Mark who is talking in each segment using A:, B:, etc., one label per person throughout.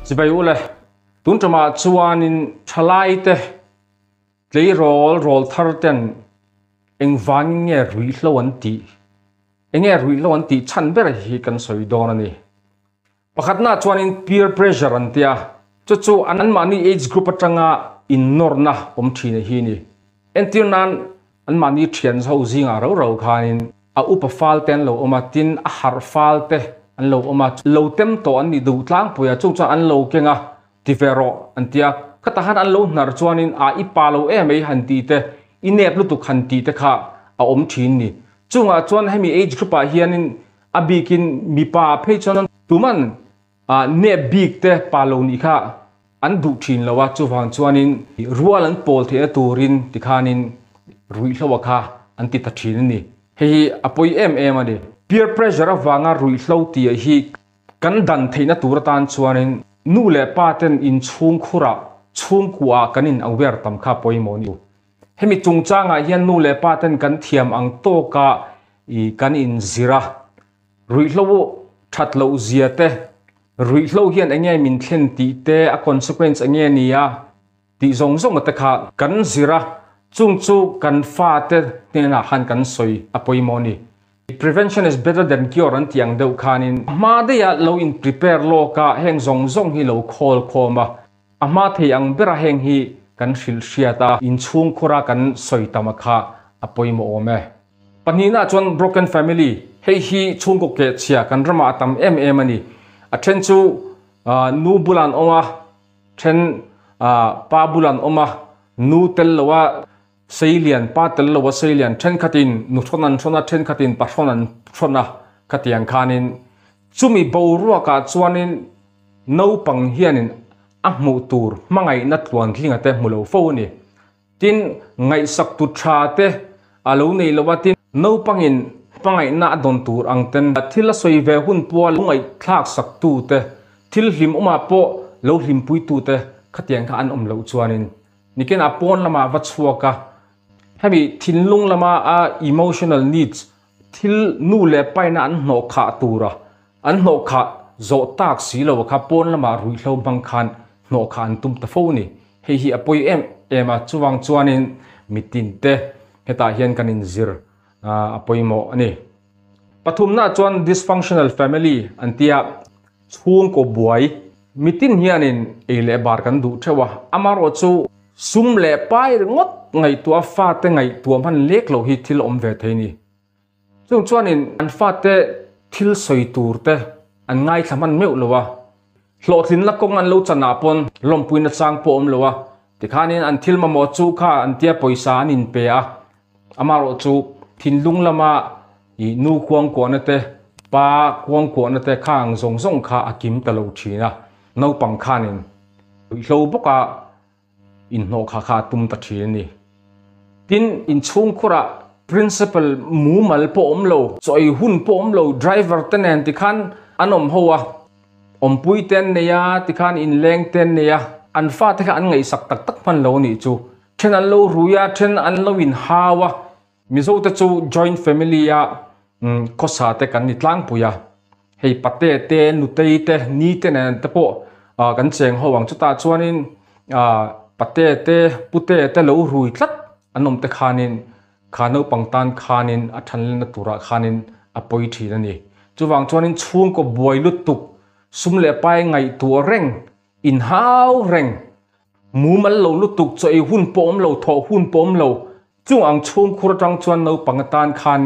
A: Chibai ule, tun ṭamah chuanin ṭhalaite tleirawl rawl thar ten engvangin nge ruihhlo an tih, enge ruihhlo an tih chhan ber hi kan sawi dawn a ni. Pakhatna chuanin peer pressure an tia, chu chu anmahni age group atanga innawrna awm thin a hi ni. Entir nan anmahni thian ho zingah rau rau khanin a upa fal te an lo awm a, tin a harh fal te an lo awm a, lo tem tawh an nih duh tlangpui a, chung chuan an lo keng a, ti ve rawh an tia, khatah khan an lo hnar chuanin a i pa lo em ei han tih te, i nep lutuk han tih te kha a awm thin ni. Chungah chuan hemi age group ah hianin A bikin mipa phei chuan tuman nep bik te pa lo nih kha an duh thin lo a, chuvang chuanin rual an pawl theihna turin tikhanin ruihhlo a kha an ti ta thin a ni. Hei hi a pawi em em a ni. Peer pressure avanga ruihhlo tih hi kan dan theihna tur atan chuanin nu leh pa ten inchhung khurah chhungkuaah kan in aware tam kha pawimawh a ni. Hemi chungchangah hian nu leh pa ten kan thiam ang tawka I kan inzir a, ruihhlo that loh zia te, ruihhlo hian enge min thlen tih te, a consequence enge ni a tih zawng zawng te kha kan zir a, chung chu kan fate hnenah khan kan sawi a pawimawh a ni. Prevention is better than cure an tih ang deuh khanin hma daiha lo in prepare lawk a, heng zawng zawng hi lo khawl khawm a, a hma thei ang bera heng hi kan hrilh hriat a, inchhungkhura kan sawi tam a kha a pawimawh awm e. Pahnihna chuan broken family, hei hi chhungkaw keh chhia kan ramah a tam em em a ni. A then chu nu bulah an awm a, then pa bulah an awm a, nu tel loa seilian, pa tel loa seilian, thenkhatin nu hrawn an hrawn a, thenkhatin pa hrawn an hrawn a, khatiang khanin chumi boruakah chuanin naupang hianin a hmuh tur hmangaihna tluantlinga te hmu lo fo a ni. Tin, ngaihsak tu tha te a lo nei lo a, tin, naupangin hmangaihna a dawn tur ang ten thil a sawi ve hun pawha lo ngaihthlak sak tu te, thil hlim awmah pawh lo hlimpui tu te khatiang kha an awm loh chuanin nikin a pawn lamah va chhuak a, hemi thinlung lama a emotional needs thil nu leh paina an hnawh khah tura an hnawh khah zawh tak si lo kha pawn lamah ruihhlo hmang khan hnawh khah an tum ta fo a ni. Hei hi a pawi em em a, chuvang chuanin mitin te hetah hian kan inzir a pawimawh a ni. Pathumna chuan dysfunctional family an tia chhungkaw buai mitin hianin ei leh bar kan duh theuh a, amaherawh chu sum leh pai ringawt ngaihtuah fate ngaihtuah hman lek loh hi thil awm ve thei a ni. Chung chuanin an fate thil sawi tur te an ngaithla hman meuh lo a, hlawhtlinna kawng an lo chan ah pawn lawmpuina chang pawh awm lo a, tikhanin an thil mamawh chu kha an tia pawisa an inpe a, amaherawh chu thinlung lama ih nu kuangkuahna te, pa kuangkuahna te kha ang zawng zawng kha a kim ta lo thin a, naupang khanin ruihhlo bawka inhnawh kha kha a tum ta thin a ni. Tin, inchhungkhurah principal mumal pawh awm lo, chaw ei hun pawh awm lo, driver te nen tikhan an awm ho a, awmpui te an nei a, tikhan inleng te an nei a, an fate kha an ngaihsak tak tak hman lo a nih chu. Then an lo rui a, then an lo inhau a, Mizo te chu joint family a khawsa te kan ni tlangpui a, hei pate te nutei te ni te nen te pawh kan cheng ho ang chutah chuanin pate te pute te lo rui tlat an awm te khanin kha naupang tan khanin a thanlenna turah khanin a pawi thin a ni. Chuvang chuanin chhungkaw buai lutuk sum leh pai ngaihtuah reng inhau reng mumal lo lutuk chaw ei hun pawh awm lo thawh hun pawh awm lo Chung ang chhungkhur atang chuan naupang atan khan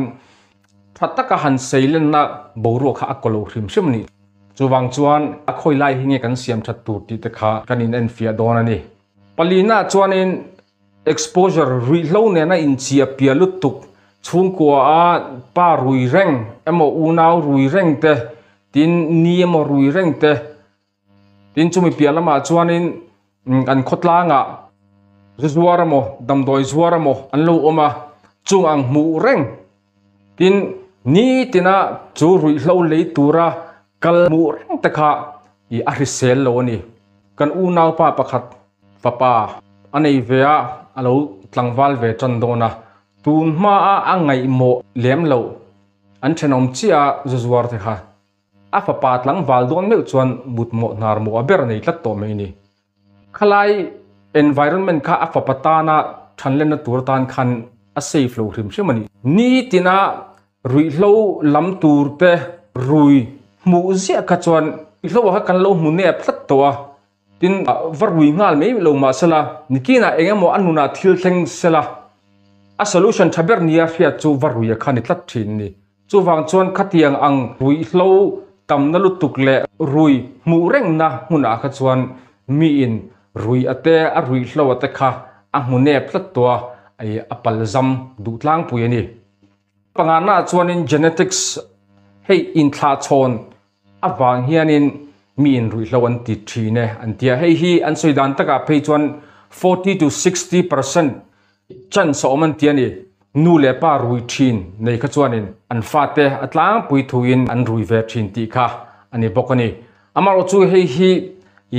A: tha taka han seilenna boruak kha a kaw lo hrim hrim a ni. Chuvang chuan a khawi lai hi nge kan siam that tur tih te kha kan in enfiah dawn a ni. Palina chuanin exposure ruihhlo nena inchiah piah lutuk chhungkua a pa rui reng emaw unau rui reng te tin ni emaw rui reng te Tin chumi piah lamah chuanin an khawtlangah zu zuar emaw damdawi zuar emaw an lo awm a, chung ang hmuh reng. Tin nitina chu ruihhlo lei tura kal hmuh reng te kha ih a hrisel lo a ni. Kan unaupa pakhat fapa a nei ve a, a lo tlangval ve tan dawn a, tun hmaa a ngaihmawh lem loh an thenawm chiah a zu zuar te kha. A fapa tlangval dawn meuh chuan mutmawh hnar mawh a ber nei tlat tawh mai a ni. Khalai environment kha a fapa tana thanlenna tur atan khan a safe lo hrim hrim a ni. Nitina ruihhlo lam tur te rui hmuh ziah kha chuan ruihhlo ah kha kan lo hmu nep tlat tawh a, tin va rui nghal mai lo mahsela nikinah eng emaw a nunah thil thleng sela a solution tha ber nia hriat chu va ruia kha ni tlat thin a ni. Chuvang chuan khatiang ang ruihhlo tamna lutuk leh rui hmuh rengna hmunah kha chuan miin rui a te, a ruihhlo a te kha a hmu nep tlat tawh a, ei a palzam duh tlangpui a ni. Pangana chuanin genetics hei inthlahchhawn avang hianin miin ruihhlo an ti thin e an ti a, hei hi an sawi dan takah phei chuan 40 to 60% chance a awm an ti a ni. Nu leh pa rui thin nei kha chuanin an fate a tlangpui thuin an rui ve thin tih kha a ni bawk a ni. Amaherawhchu hei hi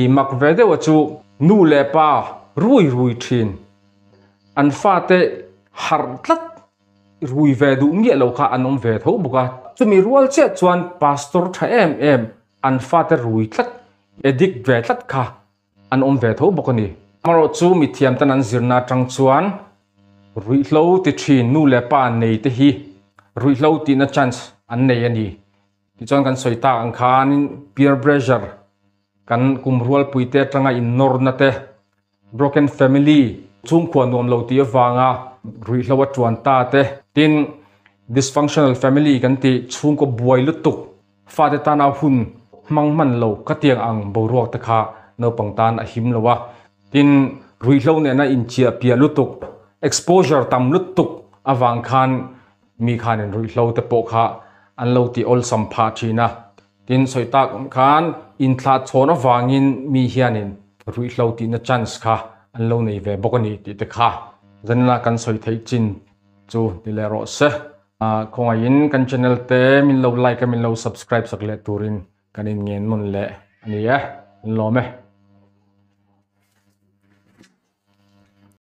A: i mak ve deuha chu nu leh pa rui rui thin an fate harh tlat rui ve duh miah lo kha an awm ve tho bawk a. Chumi rual chiah chuan pastor tha em em an fate rui tlat addict ve tlat kha an awm ve tho bawk a ni. Amaherawhchu mithiam tan an zirna atang chuan ruihhlo ti thin nu leh pa nei te hi ruihhlo tihna chance an nei a ni. Tichuan kan sawi tak ang khanin peer pressure kan kum rualpui te atanga innawrna te, broken family chhungkhua nuam lo tih avanga ruihhlo a tuan ta te, tin dysfunctional family kan tih chhungkaw buai lutuk fate tana hun hmang hman lo ka tiang ang boruak te kha naupang tan a him lo a, tin ruihhlo nena inchiah piah lutuk exposure tam lutuk avang khan mi khanin ruihhlo te pawh kha an lo ti awlsam phah thin a, tin sawi tak khan inthlahchhawn avangin mi hianin ruihhlo tihna chance kha an lo nei ve bawk a ni tih te kha zanina kan sawi theih chin chu ni leh rawh se. Khawngaihin kan channel te min lo like a min lo subscribe sak leh turin kan inngen nawn leh a ni e, in lawm e.